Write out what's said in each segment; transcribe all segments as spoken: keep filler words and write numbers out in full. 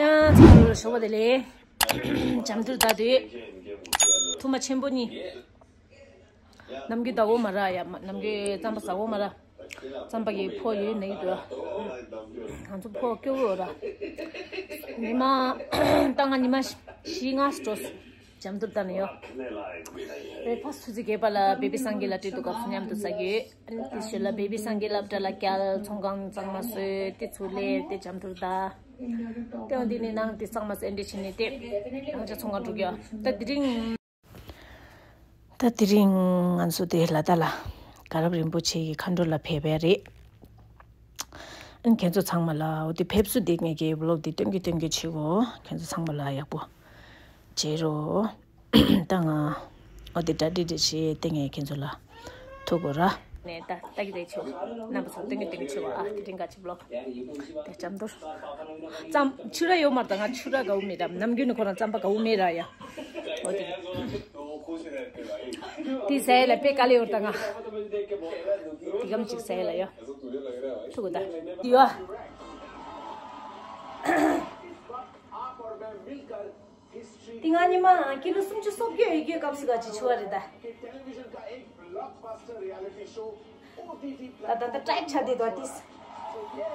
ཚང་མ་ལ་ཞོགས་པ་བདེ་ལེགས། འཇམ་ཐུར་ད་དུས་ཐུར་མ་ཆེན་པོ་གཉིས། ནམ་རྒྱུན་ཟླ་བོ་མ་ར་ཡ་མ་ནམ་རྒྱུན་རྩམ་པ་ཟ་བོ་མ་ར། རྩམ་པ་གི་ཕོ་ཡོད་ནི་འདུག་ང་ཚོ་ཕོ་སྐྱོ་བོ་ར། ཉི་མ་ད་ང་ཉི་མ་བཞི་ལྔ་སྤྲོ། འཇམ་ཐུར་ད་ནི་ཡོ། རེ་ཕ་སུ་ཙི་གེ་པ་ལ་བེ་བི་སང་གེ་ལ་བྲིས་འདུག་སྐབས་སུ་མཉམ་དུ་ཟ་གི། ཨ་ནི་དེ་ཞོལ་ལ་བེ་བི་སང་གེ་ལ་བྲ་ལ་རྒྱལ་ཚོང་ཁང་གཙང་མ་བཟོས་དེ་ཚུ་ལས་དེ་འཇམ་ཐུར་ད། དེ་འོང་དེ་ནི་ནང་དེ་གཙང་མ་སེ་འདྲེ་ཕྱིན་ནས་དེ་ནང་ཆ་ཚོང་ཁང་འགྲོ་གི་ཡོ། ད་དེ་རིང་། ད་དེ་རིང་ང་ཚོ་དེ་ལ་ད་ལ་དགའ་རབ་རིན་པོ་ཆེ་གི་མཁའ་འགྲོ་ལ་ཕེབས་པ་རེད། ཨན་ཁྱེད་ཚོ་ཚང་མ་ལ་འོ་དེ་ཕེབས་བསུ་དེ་ངེད་ཀྱི་བི་ལོག་དེ་སྟོན་གི་སྟོན་གི་བྱེད་གོ། ཁྱེད་ཚོ་ཚང་མ་ལ་ཡག་པོ་བྱེད་རོགས། ད་ང་འོ་དེ་གྲ་སྒྲིག་སྒྲིག་བྱེད་དེ་ངས་ཁྱེད་ཚོ་ལ་ཐུག་གོ་ར། ནས་ད་ལྟ་གི་རེད་ཆེ་བ། རྣམ་པ་ཚོ་སྟོན་གི་སྟོན་གི་ཆེ་བ། ཨ་དེ་རིང་ག་ཅི་བི་ལོག་དེ་ལྕམ་དུར། ཙམ་ཆུ་ར་ཡོད་མ་རེད། ད་ང་ཆུ་ར་དགའ་བོ་མེད་ར། ནམ་རྒྱུན་ནི་ཁོ་རང་རྩམ་པ་དགའ་བོ་མེད་ར་ཡ། འོ་དེ། དེ་ཟས་ལ་དཔེ་དཀའ་ལས་ཡོད་ད་ང་། དེ་གམ་ཅིག་ཟས་ལ་ཡ། ཐུག་གོ་ད། དེ་ཡ། དེ་ང་ཉི་མ་ཀི་ལོ་སུམ་ཅུ་སོ་བརྒྱད་ཡོད་རྒྱུའི་སྐབས་སུ་ག་ཅིག་ཆུ་བ་རེད་ད། ད་ད་ད་ཀྲེག་ཆ་དེ་དོ་ཏིས།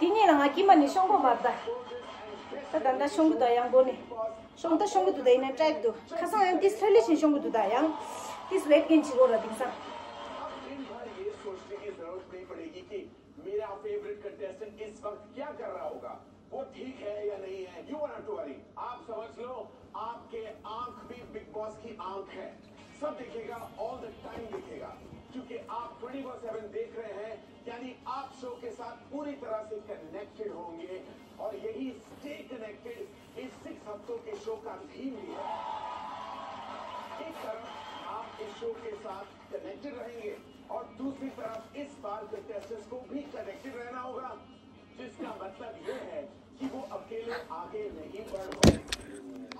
དེ་གཉིས་ལ་ང་ཀི་མ་ནི་ཤོང་གོ་མ་ད། ད་ད་ད་ཤོང་གི་ད་ཡང་པོ་ནི། ཤོང་ད་ཤོང་གི་འདུག་ད་ཡིན་ན་ཀྲེག་འདུག་ཁ་སང་ཡང་ཏིས་ལྷོད་ལྷོད་བཞིན་ཤོང་གི་འདུག་ད་ཡང་། ཏིས་ཝེད་གིན་བྱེད་དགོས་ར་དེང་སང་། मेरा favourite contestant इस वक्त क्या कर रहा होगा, वो ठीक है या नहीं है, you don't have to worry। आप समझ लो, आपके आंख भी बिग बॉस की आंख है। सब देखेगा, ऑल द टाइम देखेगा, क्योंकि आप ट्वेंटी फ़ोर सेवन देख रहे हैं, यानी आप शो के साथ पूरी तरह से कनेक्टेड होंगे। और यही स्टे कनेक्टेड इस सिक्स हफ्तों के शो का थीम भी है। एक तरफ आप इस शो के साथ कनेक्टेड रहेंगे और दूसरी तरफ इस बार कंटेस्टेंट्स को भी कनेक्टेड रहना होगा, जिसका मतलब ये है कि वो अकेले आगे नहीं बढ़ पाएंगे।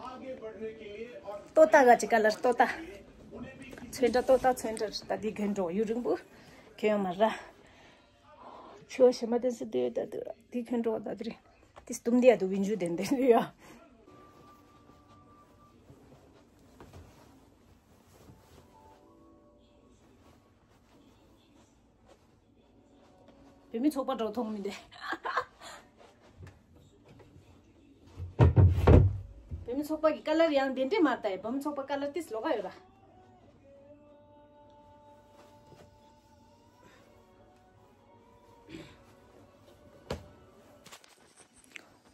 आगे बढ़ने के लिए और तोता का चिका लर तोता। छुइंटा तोता छुइंटा तदी घंटो युरुंगबु क्यों मर रहा। ཆུ་བ་ཞེ་མ་ཏན་སི་དེ་ད་དེ་དེ་ཁྱོད་འགྲོ་ད་དེ་རེད། དེ་སྟུམ་དེ་ཡ་དུ་བིན་ཇུ་དེ་འདེ་རེད་ཡ། བོད་མི་ཚོགས་པ་འགྲོ་མཐོང་མི་འདེ། བོད་མི་ཚོགས་པ་གི་ཀ་ལར་ཡང་དེ་འདྲས་མ་ལྟ་ཡ། བོད་མི་ཚོགས་པ་ཀ་ལར་ཏིས་ལོག་ག་ཡོད་ར།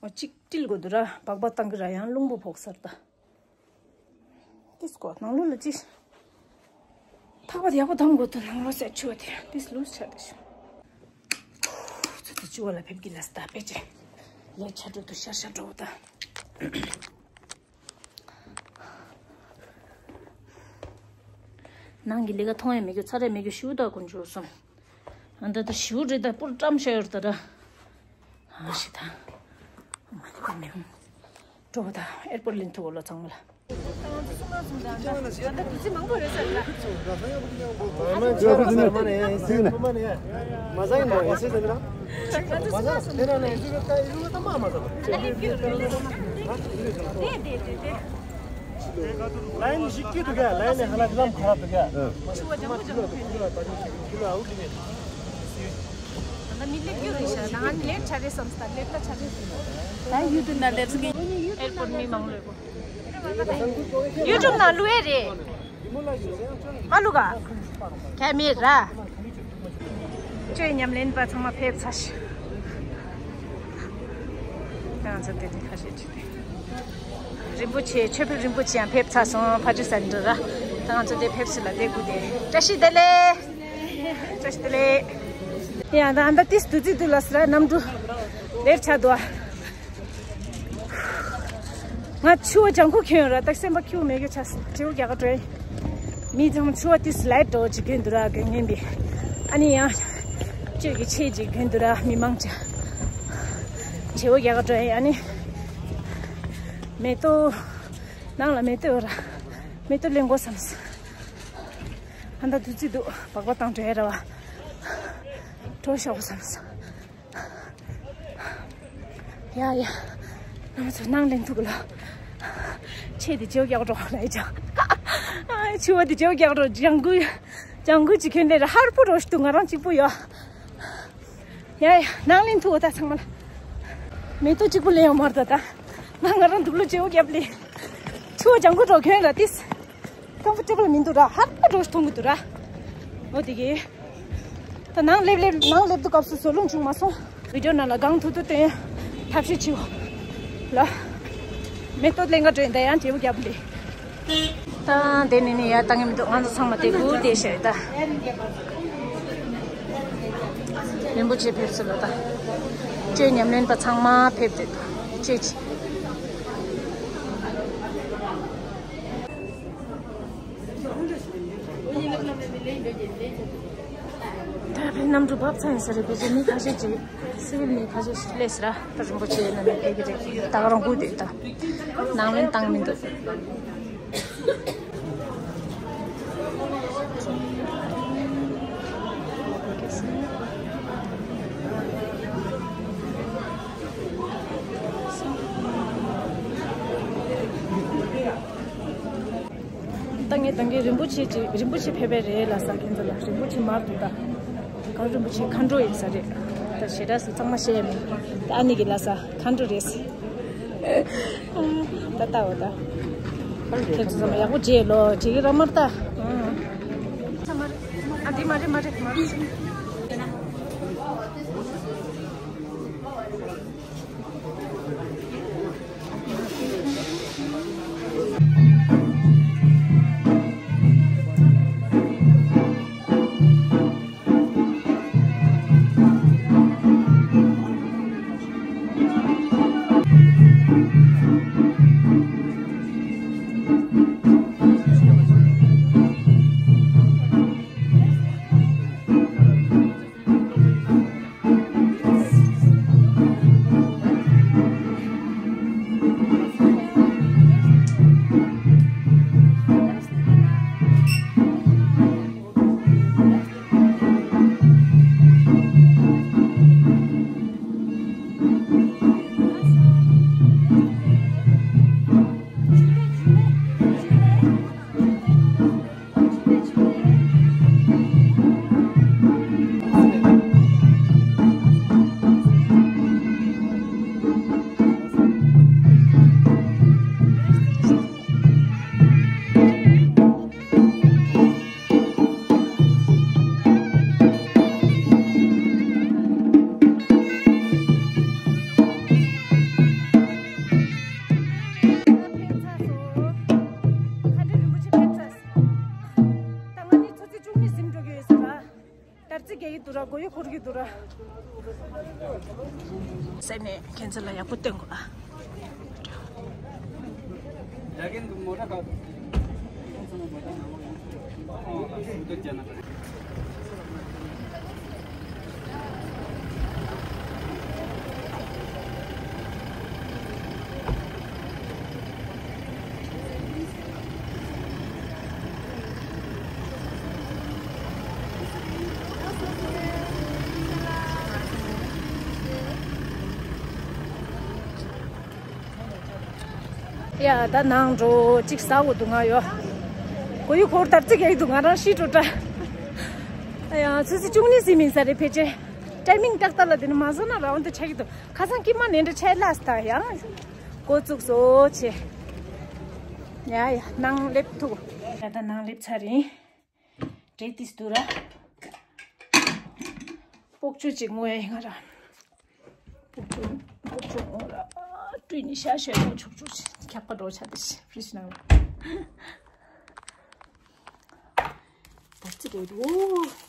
འོ་གཅིག་ཏིལ་དགོས་འདུག་ར། སྦག་སྦག་བཏང་གི་ར་ཡང་རླུང་བུ་ཕོག་སར་ད། ཏིས་གོ་ནང་ལོགས་ལ་ཅི། ཐག་པ་ཡག་པོ་བསྡམ་དགོས་འདུག་ནང་ལོགས་སེ་ཆུ་བ་དེ་ཏིས་ལུས་ཆ་དེ་ཤོག་ཚུ་ཚུ་ཆུ་བ་ལ་ཕེབས་ཀྱི་ལ་སྟ་པེ་ཅེ། ལས་ཆ་འགྲོ་འདུག་ཤར་ཤར་འགྲོ་བ་ད། ནང་གི་ལས་ཀ་མཐོང་ཡ་མེད་རྒྱུ་ཚ་རེ་མེད་རྒྱུ་ཞུ་ད་ཀུན་ཆུ་སོང་། ཨ་ད་ད་ཞུ་རེད་ད་པུར་བཀྲམ་ཤ་ཡོར་ད་ར། ཨ་ཤི་ད། མ་ནི་ཀ་མེ་ཧུང་། འགྲོ་བ་ད་ཨེར་པོར་ལིན་ཐུ་བོ་ལོ་ཚང་མ་ལ། ལའིན་ཞིག་གི་འདུག་ག་ལའིན་ནས་ཧ་ལ་ལམ་ཁ་འདུག་ག་ལའིན་ནས་ཧ་ལ་ལམ་ཁ་འདུག་ག་ད་མི་ལེགས་རྒྱུ་རེད་ཤག་ད་ང་ལེགས་ཆ་རེད་བསམ་སྟ་ལེགས་ད་ཆ་རེད་བསམ། ད་ཡུ་ཊུབ་ན་ལེབ་སི་གི་ཨེར་པོར་མི་མང་ལོས་གོ། ཡུ་ཊུབ་ན་ལུ་ཨེ་རེད། ཨ་ལུ་ག་ཁྱ་མེད་ར། ཅོས་ཉམས་ལེན་པ་ཚང་མ་ཕེབས་ཚར་ཤག་ད་ང་ཚོ་དེ་དེ་ཁ་ཤས་ཅིག་དེ། རིན་པོ་ཆེ་ཆོས་འཕེལ་རིན་པོ་ཆེ་ཡང་ཕེབས་ཚར་སོང་ཕ་ཇུ་སན་འདྲ་ར། ད་ང་ཚོ་དེ་ཕེབས་སི་ལ་དེ་དགུ་དེ་བཀྲ་ཤིས་བདེ་ལེགས། བཀྲ་ཤིས་བདེ་ལེགས། ཡ་ད་ཨ་ད་ཏིས་དུ་ཙི་དུ་ལ་སི་ར་གནམ་གྲུ་ལེར་ཆ་དུ་ཨ། ང་ཆུ་བ་ལྗང་ཁུ་ཁྱོད་ར་ཏག་སེམས་པ་ཁྱུ་མེད་གི་ཆ་བྲེའུ་རྒྱ་ག་དྲོས། མི་ཚང་མ་ཆུ་བ་ཏིས་ལའི་ཊི་འོ་ཅིག་གྱོན་དུ་ར་གི་ངན་པའི། ཨ་ནི་ཡང་ཅོས་ཀྱི་ཆས་ཅིག་གྱོན་དུ་ར་མི་མང་ཆ། བྲེའུ་རྒྱ་ག་དྲོས་ཨ་ནི། མེ་ཏོག་ནང་ལ་མེ་ཏོག་ཡོད་ར། མེ་ཏོག་ལེན་དགོས་བསམས། ཨ་ད་དུ་ཙི་དུ་སྦག་སྦག་བཏང་དྲོས་ར་བ། དྲོ་ཤོག་བསམས། ཡ་ཡ། ང་ཚོ་ནང་ལེན་ཐུག་ལ། ཆེ་དེ་ཇེའུ་རྒྱག་འགྲོ་ལ་ཡི་ཅང་། ཆུ་བ་དེ་ཇེའུ་རྒྱག་འགྲོ། ལྗང་གུ། ལྗང་གུ་ཅིག་ཁྱོན་ལས་ར་ཧར་པོ་རོ་ཞིག་ཏུ་ང་རང་གཅིག་པུ་ཡོད། ཡ་ཡ། ནང་ལེན་ཐུག་ད་ཚང་མ་ལ། མེ་ཏོག་གཅིག་པུ་ལེན་ཡོང་མར་ད་ད། ང་ང་རང་དུག་ལོ་ཇེའུ་རྒྱབ་ལེ། ཆུ་བ་ལྗང་གུ་འགྲོ་ཁྱོན་ལ་ཏིས། ཀམ་ཕོར་ཊེ་བལ་མི་འདུག་ར། ཧར་པོ་འགྲོ་ཞིག་མཐོང་གི་འདུག་ར། འོ་དེ་གི། ད་ནང་སླེབས་སླེབས་ནང་སླེབས་དུས་སྐབས་སུ་བཟོ་ལུང་བྱུང་མ་སོང་། བི་ཌིའོ་ནང་ལ་གང་ཐུབ་ཐུབ་བསྟན་ཐབས་ཤེས་བྱེད་ལ། མེ་ཏོག་ལེན་ག་འགྲོ་ཡིན་ད་ཡང་འབྲས་བུ་རྒྱབ་ལེ། ད་དེ་ནས་ནི་ཡར་བཏང་གི་མི་འདུག་ང་ཚོ་ཚང་མ་དེ་སྒུག་བསྡད་ཤག་ད། རིན་པོ་ཆེ་ཕེབས་སོང་ལ་ད། བཅོས་ཉམས་ལེན་པ་ཚང་མ་ཕེབས་བསྡད་འདུག་བཅོས་ཆེ། ད་ཕན་གནམ་གྲུ་བབས་ཚར་ཡིན་ས་རེད། ཕལ་ཆེར་མི་ཁ་ཤས་ཅིག་སི་ཝིལ་མི་ཁ་ཤས་ཤིག་སླེབས་ས་ར། ད་རིན་པོ་ཆེ་ཡིན་ན་མི་ཕེབས་ཀྱི་རེད། ད་ག་རང་སྒུག་བསྡད་ད། ནང་ལེན་བཏང་མི་འདུག་ད་ངས་ད་གིན་རིན་པོ་ཆེ་ཅིག་རིན་པོ་ཆེ་ཕེབས་པ་རེད་ལབ་ས། ཁྱེད་ཚོ་ལ་རིན་པོ་ཆེ་མར་འདུག་ད། གང་རིན་པོ་ཆེ་མཁའ་འགྲོ་ཡིན་ས་རེད། ད་ཞེ་དྲག་སུ་གཙང་མ་བཤད་ཡ་མེད། ད་ཨ་ནི་གི་ལབ་ས་མཁའ་འགྲོ་རེད་ཟེར། ད་ལྟ་འོ་ད། ཁྱེད་ཚོ་ཚང་མ་ཡག་པོ་བྱས་ལོ། བྱེད་ཀྱི་ར་མར་ལྟ། ཨ་འདི་མ་རེད་མ་རེད་མ་རེད། ད་ང་ནི་ཆུ་ཚོད་བཅུ་གཉིས་ཟིན་འགྲོ་གི་ཡོད་ས་ར། དར་རྩི་རྒྱག་གི་འདུག་ར། མགོ་ཡུ་འཁོར་གི་འདུག་ར། ཟེར་ནས་ཁྱེད་ཚོ་ལ་ཡག་པོ་སྟོན་དགོས་ཨ། ཡ་ད་ནང་འགྲོ། གཅིག་ཟ་དགོས་འདུག་ང་ཡོ། མགོ་ཡུ་འཁོར་དར་རྩི་རྒྱག་གི་འདུག་ང་རང་ཤི་འགྲོ་འདྲ། ཡ་ཆུ་ཚོད་བཅུ་གཉིས་ཟིན་མིན་ས་རེད་ཕལ་ཆེར། ཊའི་མིང་ཏག་ཏག་ལ་དེ་ནི་མ་བཟོ་ན་རང་དུ་ཆགས་ཀྱི་འདུག་ཁ་སང་ཀི་མ་ནན་འདྲ་ཆད་ལ་སྟ་ཡང་འགོ་བཙུགས་སོ་ཆེ། ཡ་ཡ་ནང་སླེབས་ཐུག་ཡ་ད་ནང་སླེབས་ཚར་ཡིན། འབྲས་ཏིས་དུ་ར། སྤོག་ཆུ་ཅིག་ངོ་ཡ་ཡིན་ང་ར། སྤོག་ཆུ་སྤོག་ཆུ་ངོ་ར། སྤྲུས་ནི་ཤ་ཤ་ངོ་ཆུག་ཆུག་ཅིག་ཁྱབ་ཀ་འགྲོ་ཆ་དེ་ཤི་ཕྲིས་ནང་ར། བར་ཙི་རེད་འོ།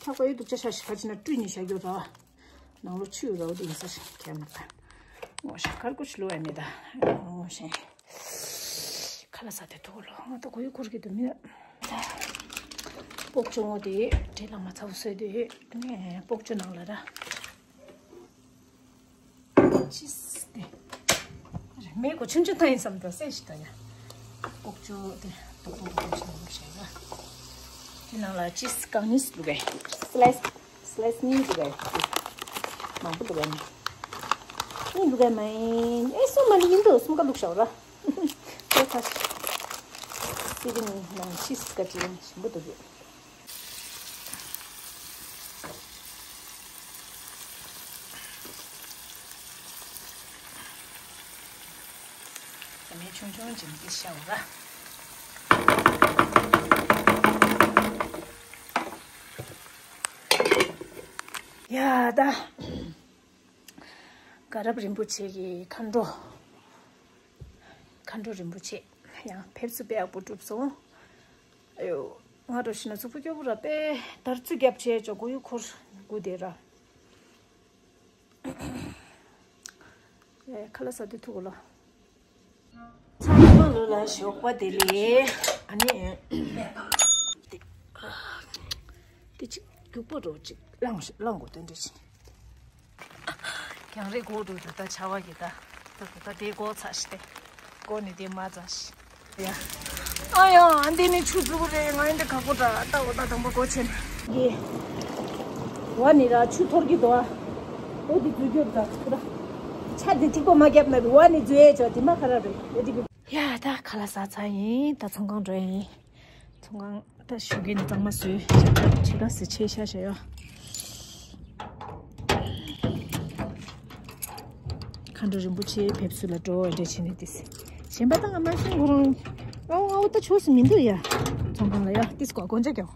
ཁྱབ་ཀ་ཡོད་འདུག་ཅ་ཤ་ཤ་ཁ་ཅི་ན་སྤྲུས་ནི་ཤ་རྒྱུ་ར། ནང་ལོ་ཆུ་ར་བ་དེ་ཡིན་ས་ཤ་ཁྱབ་མ་ད། ངོ་ཤ་ཁར་ཀུ་ཤི་ལོ་ཡ་མེད་ད། ངོ་ཤ། ཁ་ལ་ཟ་དེ་ཐུག་ལོ་ང་ད་གོ་ཡུ་ཁུར་གི་དུ་མི་ཡ། སྤོག་ཆུ་ངོ་དེ་འབྲས་ལ་མ་ཚ་བོ་སོས་དེ་ནས་སྤོག་ཆུ་ནང་ལ་ར། ཅིས་དེ། མེ་གོ་ཆུན་ཆུན་ཐང་ཡིན་བསམ་ད་སེ་ཞིག་ད་ཡ། སྤོག་ཆུ་དེ་ཏོག་ཏོག་ཏོག་ཏོག་ཞིག་ནང་བཞག་ཡ། དེ་ནང་ལ་ཅིས་གང་ནིས་འདུག་གས། སི་ལའི་སི། སི་ལའི་སི་གཉིས་འདུག་གས། མང་པོ་འདུག་གས། ཨེ་འདུག་ག་མ་ཡིན། ཨེ་སོ་མ་ནི་ཡིན་འདུག་སུམ་ཀ་བླུགས་ཤོག་ར། ཁོ་ཁ་ཤི་སི་རི་ནི་ནང་ཤི་སི་ཀ་ཅི་ཞིམ་པོ་འདུག་གི། ད་མི་ཆུང་ཆུང་ཅིག་འདི་ཤ་བ་ར། ཡ་ད། དགའ་རབ་རིན་པོ་ཆེ་གི་མཁའ་འགྲོ། མཁའ་འགྲོ་རིན་པོ་ཆེ་ཡང་ཕེབས་བསུ་དཔེ་ཡག་པོ་གྲུབ་སོང་། ཨ་ཡོ། ང་འགྲོ་ཤི་ན་གཟུགས་པོ་སྐྱོ་པོ་ར་དཔེ་དར་ཚུ་རྒྱབ་བྱས་ཅོག་གུ་ཡུ་འཁོར་དགུ་དེ་ར། ཨེ་ཁ་ལག་ཟ་དུས་ཐུག་གོ་ལོ། ཚང་མ་ལོ་ལ་ཞོགས་པ་བདེ་ལེགས། ཨ་ནི། དེ་ཅིག་རྒྱུག་པོ་འགྲོ་ཅིག་བླངས་བླངས་གོ་དོན་འདྲ་ཅིག་རྒྱང་རིང་སྒོ་འགྲོ་དུས་ད་ཆར་པ་གི་ད་ད་ད་དེ་སྒོ་ཚ་ཤི་སྟེ་སྒོ་ནི་དེ་མ་ཚ་ཤི་ཡ། ཨ་ཡ་ཨ་འདི་ནི་ཆུ་འཛུལ་རེད། ང་འདི་ག་གོ་ད་ད་འོ་ད་དང་པོ་སྒོ་ཕྱེ་ན་གི་བ་ནི་ར་ཆུ་འཐོར་གི་འདུག་ཨ། འོ་འདི་འཛུལ་རྒྱུ་ད་ཁུ་ད་ཆ་འདི་ཐིག་པོ་མ་བརྒྱབ་ན་བ་ནི་འཛུལ་ཡས་ཆོག་དེ་མ་ཁ་ར་རེད་ཡ་འདི་གི། ཡ་ད་ཁ་ལག་ཟ་ཚར་ཡིན། ད་ཚོང་ཁང་འགྲོ་ཡ་ཡིན། ཚོང་ཁང་ད་ཞོགས་ཀས་ནས་གཙང་མ་བཟོས་བྱས་ད་ཁྲི་ཀ་སི་ཆེ་ཤ་ཤ་ཡོད། མཁའ་འགྲོ་རིན་པོ་ཆེ་ཕེབས་བསུ་ལ་འགྲོ་བའི་འདྲ་བྱས་ནས་ཏིས། གཞན་པ་ད་ང་མ་ཤེས་ཁོ་རང་ཨོ་ཨོ་ད་ཆོས་སུ་མི་འདུག་ཡ། ཚོང་ཁང་ལ་ཡ་ཏིས་གོ་གོན་ཆ་ཀྱང་